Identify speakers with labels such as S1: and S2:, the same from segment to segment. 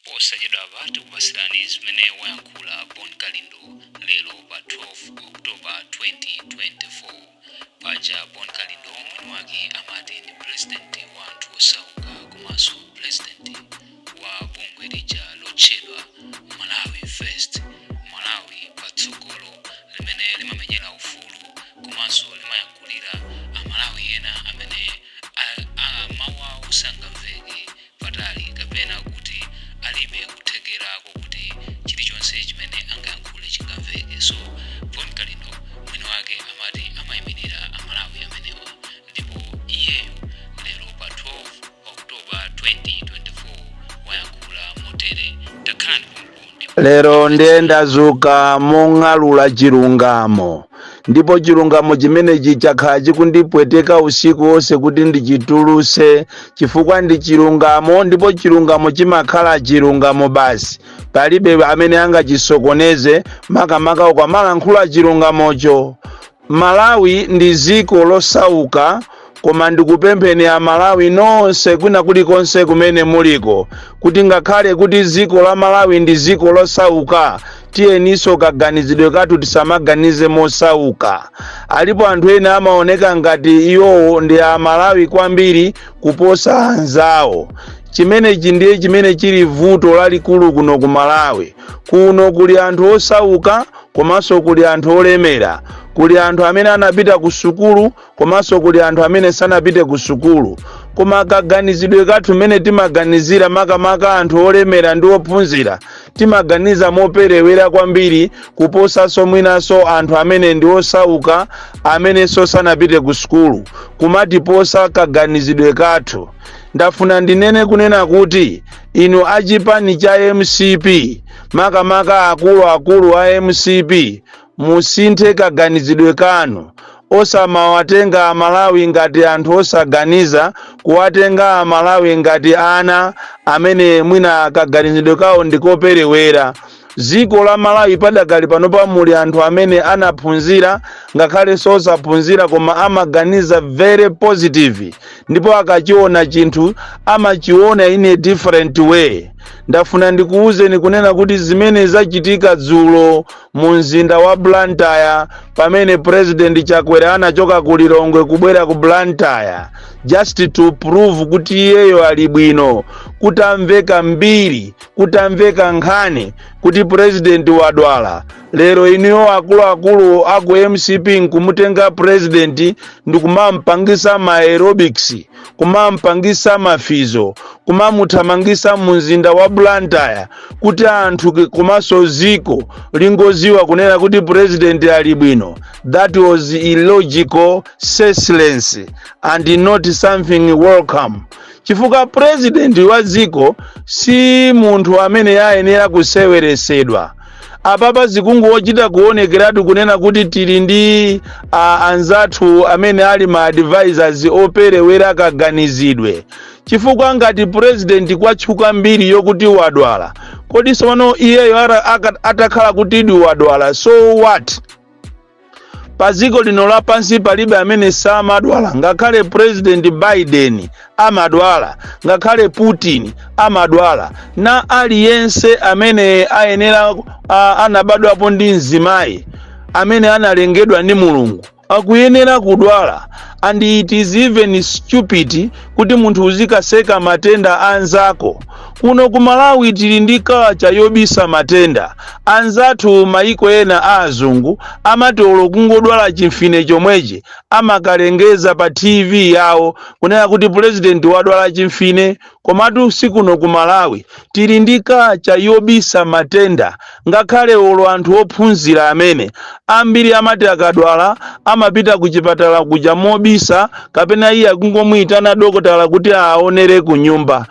S1: Posachedwapa tikupasirani zimene wayankhula Bon Kalindo lero pa 12 October 2024. Paja Bon Kalindo mwini wake amati ndi president wa anthu osauka komanso president wa bungwe lija lotchedwa Malawi First, Malawi Patsogolo, limene limamenyera ufulu komanso limayankhulira Amalawi ena amene mawu awo sangamveke patali kapena kuti alibe kuthekera kokuti chilichonse chimene angayankhule chingamveke. So Bon Kalindo mwini wake amati amayimirira Amalawi amenewa, ndipo iyeyo lero pa 12 October 2024 wayankhula motere. Takhalani pompo ndipo
S2: Lero ndiye ndazuka mong'alula chilungamo, ndipo chilungamo chimenechi chakhala chikundipweteka usiku wonse kuti ndichituluse, chifukwa ndi chilungamo, ndipo chilungamo chimakhala chilungamo basi, palibe amene angachisokoneze, makamaka ukamalankhula chilungamocho. Malawi ndi dziko losauka, koma ndikupempheni Amalawi nonse kwina kulikonse kumene muliko kuti ngakhale kuti dziko la Malawi ndi dziko losauka, tiyeninso kaganizidwe kathu tisamaganize mosauka. Alipo anthu ena amaoneka ngati iwowo ndi Amalawi kwambiri kuposa anzawo. Chimenechi ndiye chimene chili vuto lalikulu kuno ku Malawi. Kuno kuli anthu osauka komanso kuli anthu olemera, kuli anthu amene anapita ku sukulu komanso kuli anthu amene sanapite ku sukulu, koma kaganizidwe kathu mmene timaganizira, makamaka anthu olemera ndi ophunzira, timaganiza moperewera kwambiri kuposanso mwinanso anthu amene ndi osauka amenenso sanapite ku sukulu, kumatiposa kaganizidwe kathu. Ndafuna ndinene kunena kuti inu achipani cha MCP, makamaka akuluakulu a MCP, musinthe kaganizidwe kanu, osamawatenga Amalawi ngati anthu osaganiza, kuwatenga Amalawi ngati ana amene mwina kaganizidwe kawo ndikoperewera. Dziko la Malawi padakali panopa muli anthu amene anaphunzira ngakhalenso osaphunzira, koma amaganiza very positive, ndipo akachiona chinthu amachiona in a different way. Ndafuna ndikuwuzeni kunena kuti zimene zachitika dzulo mu mzinda wa Blantyre, pamene President Chakwera anachoka ku Lilongwe kubwera ku Blantyre just to prove kuti iyeyo ali bwino, kutamveka mbiri, kutamveka nkhani kuti president wadwala, lero inuyo akuluakulu aku MCP nkumutenga president ndikumampangisa ma aerobics, kumampangisa mafizo, kumamuthamangisa mu mzinda wa Blantyre kuti anthu komanso ziko lingoziwa kunena kuti president ali bwino, that was illogical, senseless and not something welcome, chifukwa president wa dziko si munthu amene ayenera kuseweresedwa. Apapa zikungochita kuonekeratu kunena kuti tili ndi anzathu amene ali ma advisors operewera kaganizidwe, chifukwa ngati president kwatchuka mbiri yokuti wadwala, kodi sopano iyeyo atakhala kuti idi wadwala, so what? Pa dziko lino lapansi palibe amene samadwala. Ngakhale President Biden amadwala, ngakhale Putin amadwala, na aliyense amene ayenera anabadwapo ndi mzimayi, amene analengedwa ndi Mulungu, akuyenera kudwala. And it is even stupid kuti munthu uzikaseka matenda anzako. Kuno ku Malawi tili ndi culture yobisa matenda. Anzathu maiko ena a azungu amati olo kungodwala chimfine chomwechi, amakalengeza pa TV yawo kunena kuti president wadwala chimfine. Komatu sikuno ku Malawi tili ndi culture yobisa matenda. Ngakhale olo anthu ophunzira amene ambiri amati akadwala amapita ku chipatala kuja mobisa, kapena iye akungomuyitana dokotala kuti aonere ku nyumba.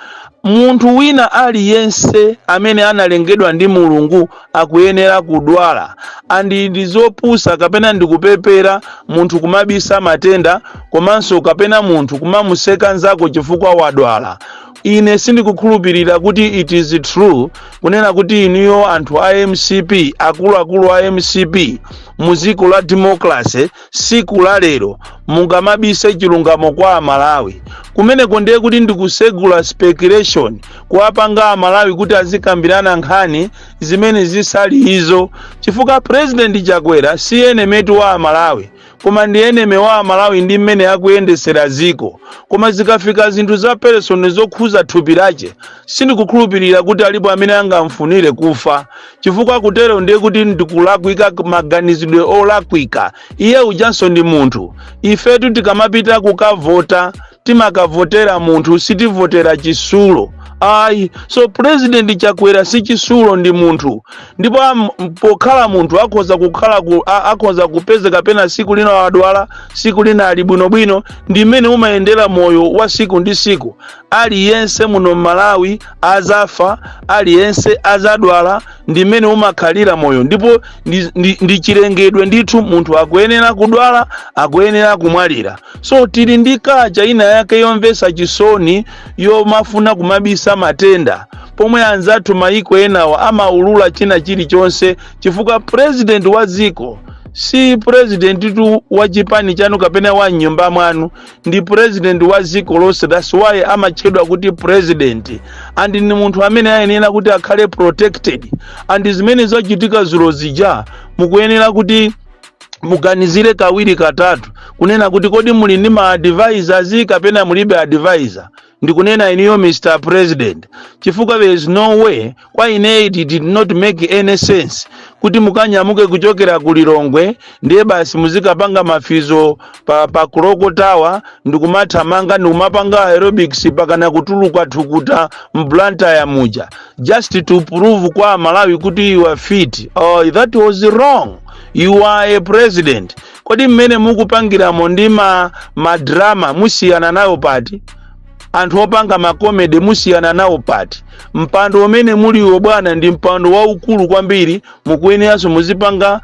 S2: Munthu wina aliyense amene analengedwa ndi Mulungu akuyenera kudwala, and ndi zopusa kapena ndikupepera munthu kumabisa matenda komanso kapena munthu kumamuseka nzako chifukwa wadwala. Ine sindikukhulupirira kuti it is true kunena kuti inuyo anthu a MCP, akuluakulu a MCP, mu dziko la democracy siku la lero Mungamabise chilungamo kwa Amalawi? Kumeneko ndiye kuti ndikusegula speculation, kuwapanga Amalawi kuti azikambirana nkhani zimene zisali izo, chifukwa President Chakwera si enemy wa Amalawi, koma ndi enemy wa Amalawi ndi mmene akuyendesera ziko. Koma zikafika zinthu za personal zokhuza thupi lache, sindikukhulupirira kuti alipo amene angamfunire kufa, chifukwa kutero ndiye kuti ndikulakwika, maganizidwe olakwika. Iye ujanso ndi munthu. Ifetu tikamapita kukavota, timakavotera munthu, sitivotera chisulo ayi. So President Chakwera si chisulo, ndi munthu. Ndipo pokhala munthu akhoza kukhala akhoza kupezeka pena siku lina wadwala, siku lina ali bwinobwino. Ndi mmene umayendera moyo wa siku ndi siku. Aliyense muno Mmalawi azafa, aliyense azadwala, ndi mmene umakhalira moyo. Ndipo ndi chilengedwe ndithu, munthu akuyenera kudwala, akuyenera kumwalira. So tili ndi culture ina yake yomvetsa chisoni yomafuna kumabisa matenda, pomwe anzathu maiko enawo amaulula china chilichonse, chifukwa president wa dziko si president tu wa chipani chanu kapena wa nyumba mwanu, ndi president wa dziko lonse. That's why amatchedwa kuti president, and ni munthu amene ayenera kuti akhale protected. And zimene zachitika zulo zija, mukuyenera kuti muganizire kawiri katatu kunena kuti kodi muli ndi ma advisors kapena mulibe advisor? Ndikunena iniyo, Mr President, chifukwa there is no way. Kwa ine it did not make any sense kuti mukanyamuke kuchokera ku Lilongwe, ndiye basi muzikapanga mafizo pa Clock Tower, ndikumathamanga, ndikumapanga aerobics pakana kutuluka thukuta m'Blantyre muja, just to prove kwa Malawi kuti you are fit. Oh, that was wrong. You are a president. Kodi mmene mukupangiramo ndi ma drama musiyana nayo pati? Anthu opanga ma comedy musiyana nawo pati? Mpando umene muliwo, bwana, ndi mpando waukulu kwambiri. Mukuyeneranso muzipanga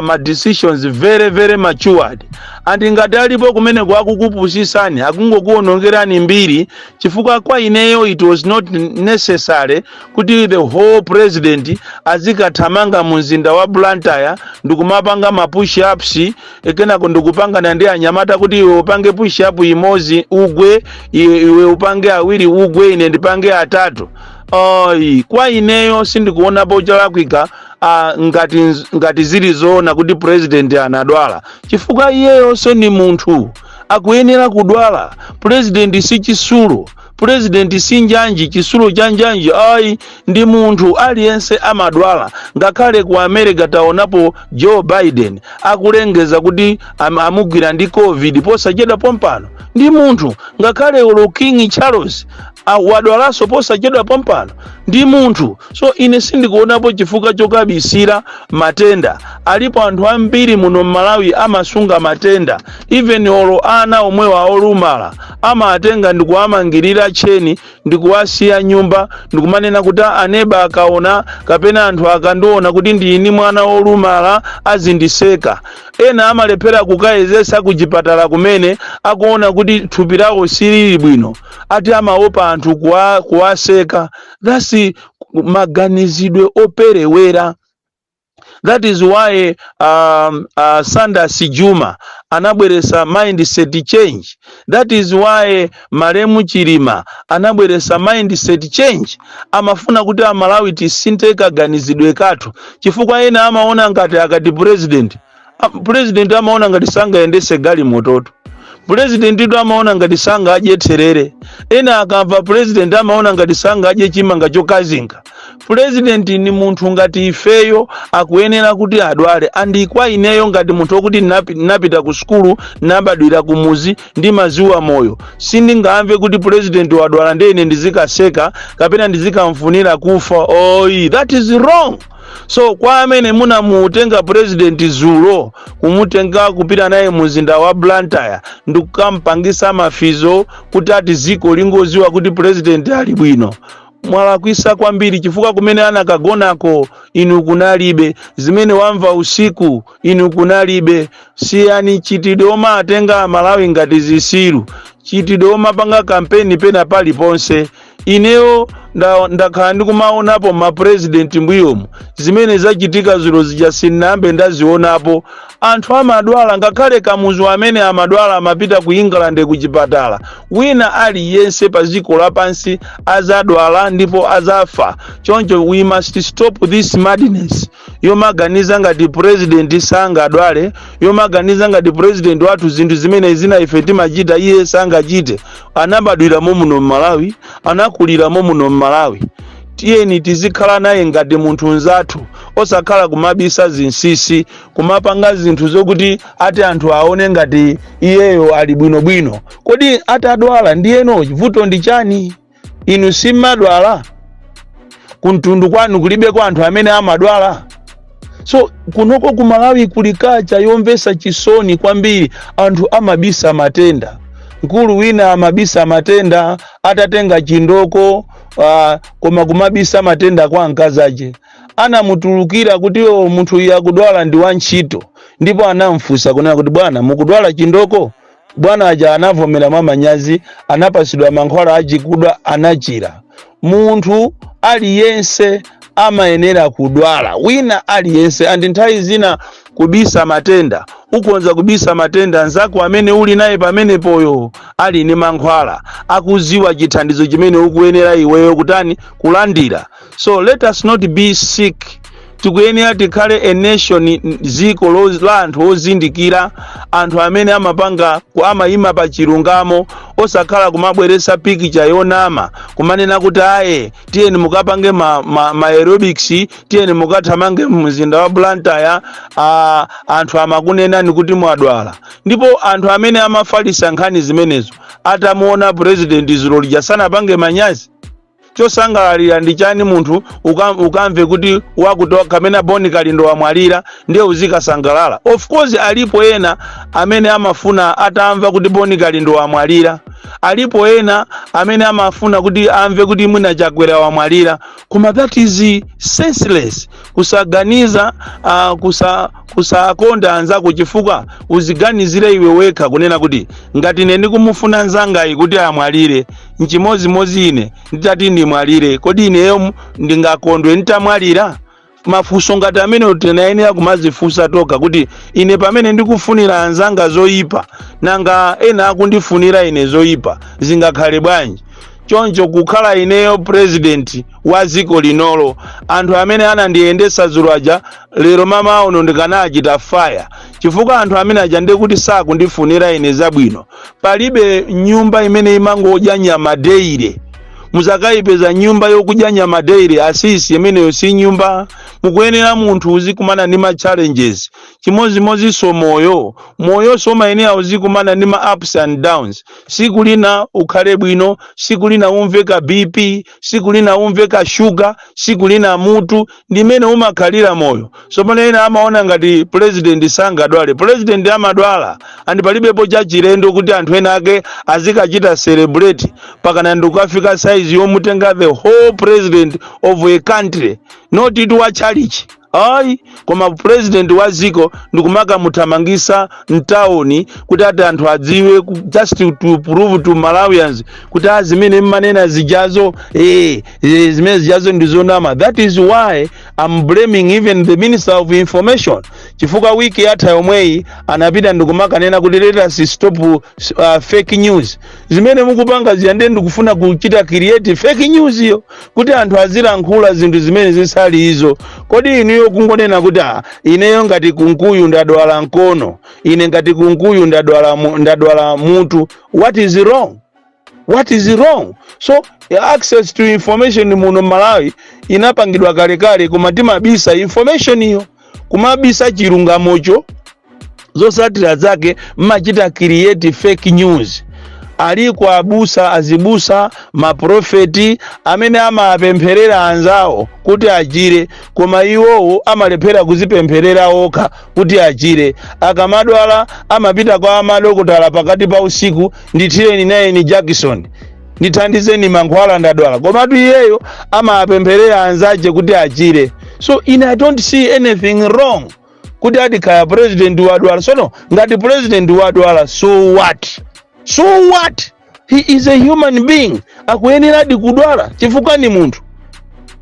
S2: ma decisions very very matured. And ngati alipo kumeneko akukupusisani, akungokuwonongerani mbiri, chifukwa kwa ineyo it was not necessary kuti the whole president azikathamanga mu mzinda wa Blantyre ndikumapanga ma push ups, kenako ndikupangana ndi anyamata kuti iwe upange push up imodzi ugwe, iwe upange awiri ugwe, ine ndipange atatu. Ayi, kwa ineyo sindikuonapo cholakwika ngati zili zoona kuti president anadwala, chifukwa iyeyonso ni munthu, akuyenera kudwala. President si chisulo, president si njanji, chisulo cha njanji ayi, ndi munthu. Aliyense amadwala. Ngakhale ku America taonapo Joe Biden akulengeza kuti amugwira ndi COVID posachedwa pompano, ndi munthu. Ngakhale ulo King Charles wadwalanso posachedwa pompano, ndi munthu. So ine sindikuonapo chifukwa chokabisira matenda. Alipo anthu ambiri muno Mmalawi amasunga matenda. Even olo ana omwewa olumala amatenga ndikuwamangirira tcheni, ndikuwasiya nyumba, ndikumanena kuti aneba akaona kapena anthu akandiona kuti ndini mwana wolumala azindiseka. Ena amalephera kukayezesa kuchipatala kumene akuona kuti thupi lawo silili bwino, ati amaopa anthu kuwaseka. That's maganizidwe operewera. That is why Sanders Juma anabweresa mindset change. That is why malemu Chilima anabweresa mindset change. Amafuna kuti Amalawi tisinthe kaganizidwe kathu, chifukwa ena amaona ngati akati president, president amaona ngati sangayendese galimototo, president itu amaona ngati sangadye therere. Ena akamva president amaona ngati sangadye chimanga chokazinga. President ni munthu ngati ifeyo, akuyenera kuti adwale. And kwa ineyo ngati munthu wokuti napita ku sukulu, nabadwira kumuzi, ndimaziwa moyo, sindingamve kuti president wadwala ndiye ine ndizikaseka kapena ndizikamfunira kufa. Oyi, that is wrong. So kwa amene munamutenga president zulo, kumutenga kupita naye muzinda wa Blantyre ndikukampangisa mafizo kuti ati ziko lingoziwa kuti president ali bwino, mwalakwisa kwambiri, chifukwa kumene anakagonako inu kunalibe, zimene wamva usiku inu kunalibe. Siyani chitidwe omatenga Amalawi ngati zisilu, chitidwe omapanga kampeni pena paliponse. Ineyo ndakhala ndikumaonapo mapresident mbuyomu. Zimene zachitika zulo zija sinnambe ndazionapo. Anthu amadwala, ngakhale Kamuzu amene amadwala amapita ku England ku chipatala. Wina aliyense pa dziko lapansi azadwala ndipo azafa. Choncho we must stop this madness yomaganiza ngati president sangadwale, yomaganiza ngati president wathu zinthu zimene zina ife timachita iye sangachite. Anabadwiramo muno mMalawi, anakuliramo muno mMalawi. Tiyeni tizikhala naye ngati munthu nzathu, osakhala kumabisa zinsinsi, kumapanga zinthu zokuti ati anthu aone ngati iyeyo ali bwinobwino. Kodi atadwala ndiyeno vuto ndi chani? Inu simmadwala? Kumtundu kwanu kulibeko anthu amene amadwala? So kunoko ku Malawi kuli culture yomvetsa chisoni kwambiri. Anthu amabisa matenda. Mkulu wina amabisa matenda atatenga chindoko, koma kumabisa matenda kwa mkazache. Anamutulukira kuti o munthu uyu akudwala ndi wantchito, ndipo anamfunsa kunena kuti, "Bwana, mukudwala chindoko?" Bwana aja anavomera mwa manyazi, anapasidwa mankhwala achikudwa, anachira. Munthu aliyense amayenera kudwala, wina aliyense. And nthawi zina kubisa matenda, ukonza kubisa matenda, nzako amene uli naye pamenepoyo ali ndi mankhwala, akuziwa chithandizo chimene ukuyenera iweyo kutani, kulandira. So let us not be sick. Tikuyenera tikhale a nation, dziko la anthu ozindikira, anthu amene amapanga amayima pa chilungamo, osakhala kumabweresa pikicha yonama, kumanena kuti aye, tiyeni mukapange ma aerobics, tiyeni mukathamange mumzinda wa Blantyre. Anthu amakunenani kuti mwadwala, ndipo anthu amene amafalisa nkhani zimenezo atamuona president zulo lija sanapange manyazi. Chosangalalira ndi chani munthu ukamve kuti wakuti kamena Boni Kalindo wamwalira ndiye uzikasangalala? Of course alipo ena amene amafuna atamva kuti Boni Kalindo wamwalira, alipo ena amene amafuna kuti amve kuti mwina Chakwera wamwalira, koma that is senseless, kusaganiza, kusakonda anzako. Chifukwa uziganizire iwe wekha kunena kuti ngati ine ndikumufuna nzangayi kuti amwalire, nchimozimozi ine nditati ndimwalire, kodi ineyo ndingakondwe nditamwalira? Mafunso ngati amene tinayenera kumazifunsa toka, kuti ine pamene ndikufunira anzanga zoyipa, nanga ena akundifunira ine zoyipa, zingakhale bwanji? Choncho kukhala ineyo president wa dziko linolo, anthu amene anandiyendesa dzulo aja, lero mama uno ndikanachita fire, chifukwa anthu amene aja ndiye kuti sakundifunira ine zabwino. Palibe nyumba imene imangodya nyama daily. Muzakayipeza nyumba yokudya nyama daily, asisi, imeneyo si nyumba. Mukuyenera munthu uzikumana ndi ma challenges. Chimodzimodzinso moyo, moyonso umayenera uzikumana ndi ma ups and downs. Siku lina ukhale bwino, siku lina umve ka BP, siku lina umve ka shuga, siku lina mutu. Ndimene umakhalira moyo. So pano ena amaona ngati president sangadwale. President amadwala, and palibepo chachilendo kuti anthu ena ake azikachita celebrate pakana ndikukafika size yomutenga the whole president of a country, not it wa chalichi ayi, koma president wa dziko, ndikumakamuthamangisa mtawuni kuti ati anthu adziwe, just to prove to Malawians kuti a zimene mmanena zijazo, zimene zijazo ndizonama. That is why I'm blaming even the Minister of Information, chifukwa wiki yatha yomweyi anapita ndikumakanena kuti let us stop fake news. Zimene mukupanga ziyande ndikufuna kuchita create fake news iyo kuti anthu azilankhula zinthu zimene zisali izo. Kodi inuyo kungonena kuti ah, ineyo ngati Kunkuyu ndadwala mkono, ine ngati Kunkuyu ndadwala mutu, what is wrong? What is wrong? So access to information muno Malawi inapangidwa kalekale, koma timabisa information iyo, kumabisa chilungamocho. Zosatira zake mmachita create fake news. Aliko abusa, azibusa, maprofeti amene amapempherera anzawo kuti achire, koma iwowo amalephera kuzipempherera okha kuti achire. Akamadwala amapita kwa madokotala pakati pa usiku, "Ndithireni nayeni Jackson, ndithandizeni mankhwala, ndadwala." Komatu iyeyo amapempherera anzace kuti achire. So ine I don't see anything wrong kuti ati kaya president wadwala. Sono ngati president wadwala, so what? So what? He is a human being, akuyeneradi kudwala chifukwa ni munthu.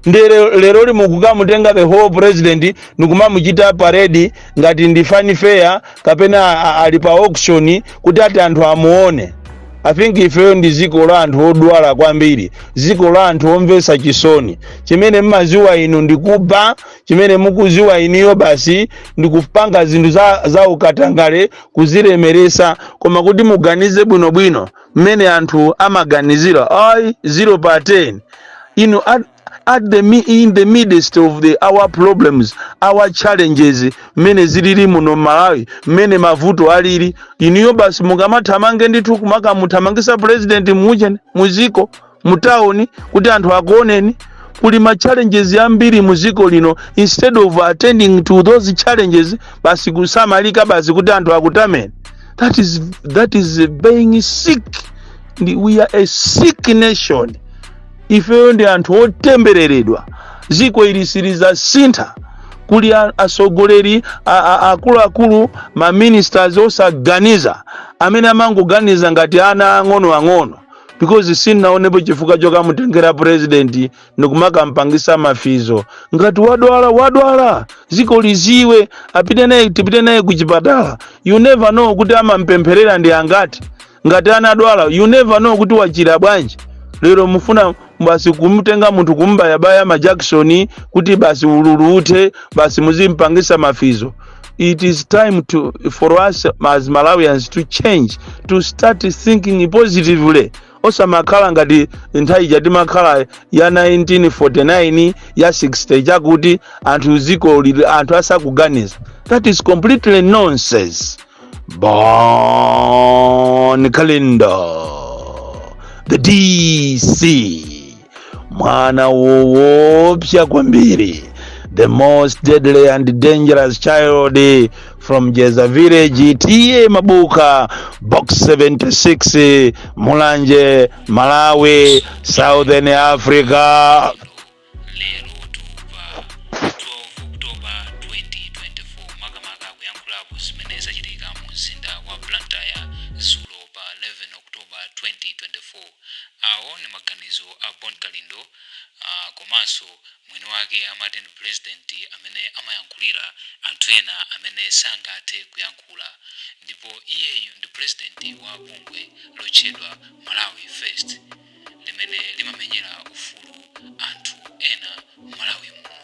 S2: Ndere lero limukukamutenga the whole president nikumamuchita parade ngati ndi fun fair kapena ali pa auction kuti ati anthu amuone. I think ifeyo ndi dziko la anthu odwala kwambiri, dziko la anthu omvetsa chisoni. Chimene mmaziwa inu ndikuba, chimene mukuziwa iniyo basi ndikupanga zinthu za ukatangale, kuzilemeresa. Koma kuti muganize bwinobwino mmene anthu amaganizira, ayi, 0 pa 10. Inu at the in the midst of our problems, our challenges, mmene zilili muno Malawi, mmene mavuto alili, inuyo basi mukamathamange ndithu kumakamuthamangisa president muje muziko mutawuni kuti anthu akuoneni. Kuli ma challenges ambiri muziko lino. Instead of attending to those challenges, basi kusamalika basi kuti anthu akutameni. That is being sick. We are a sick nation. Ifeyo ndi anthu otembereredwa. Ziko ili silizasintha. Kuli atsogoleri akuluakulu, ma ministers osaganiza amene amangoganiza ngati ana ang'onoang'ono, because sinaonepo chifukwa chokamutengera president nikumakampangisa mafizo. Ngati wadwala, wadwala, ziko liziwe, apite naye, tipite naye kuchipatala. You never know kuti amampempherera ndi angati. Ngati anadwala, you never know kuti wachira bwanji. Lero mufuna basi kumutenga munthu, kumbayabaya ma Jackson kuti basi ululu uthe, basi muzimpangisa mafizo. It is time for us as Malawians to change, to start thinking positively, osamakhala ngati nthawi ija timakhala ya 1949, ya 60, chakuti anthu ziko lili anthu asakuganiza. That is completely nonsense. Bon Kalindo, the DC, mwana woopsa kwambiri, the most deadly and dangerous child from Jeza Village, T/A Mabuka, Box 76, Mulanje, Malawi, Southern Africa.
S1: Lero pa 12 October 2024, makamaka kuyankhulapo zimene zachitika mu mzinda wa Blantyre zulo pa 11 October 2024. Awo ni maganizo a Bon Kalindo, komanso mwini wake amati ndi president amene amayankhulira anthu ena amene sangathe kuyankhula, ndipo iyeyu ndi president wa bungwe lotchedwa Malawi First limene limamenyera ufulu anthu ena Malawi muno.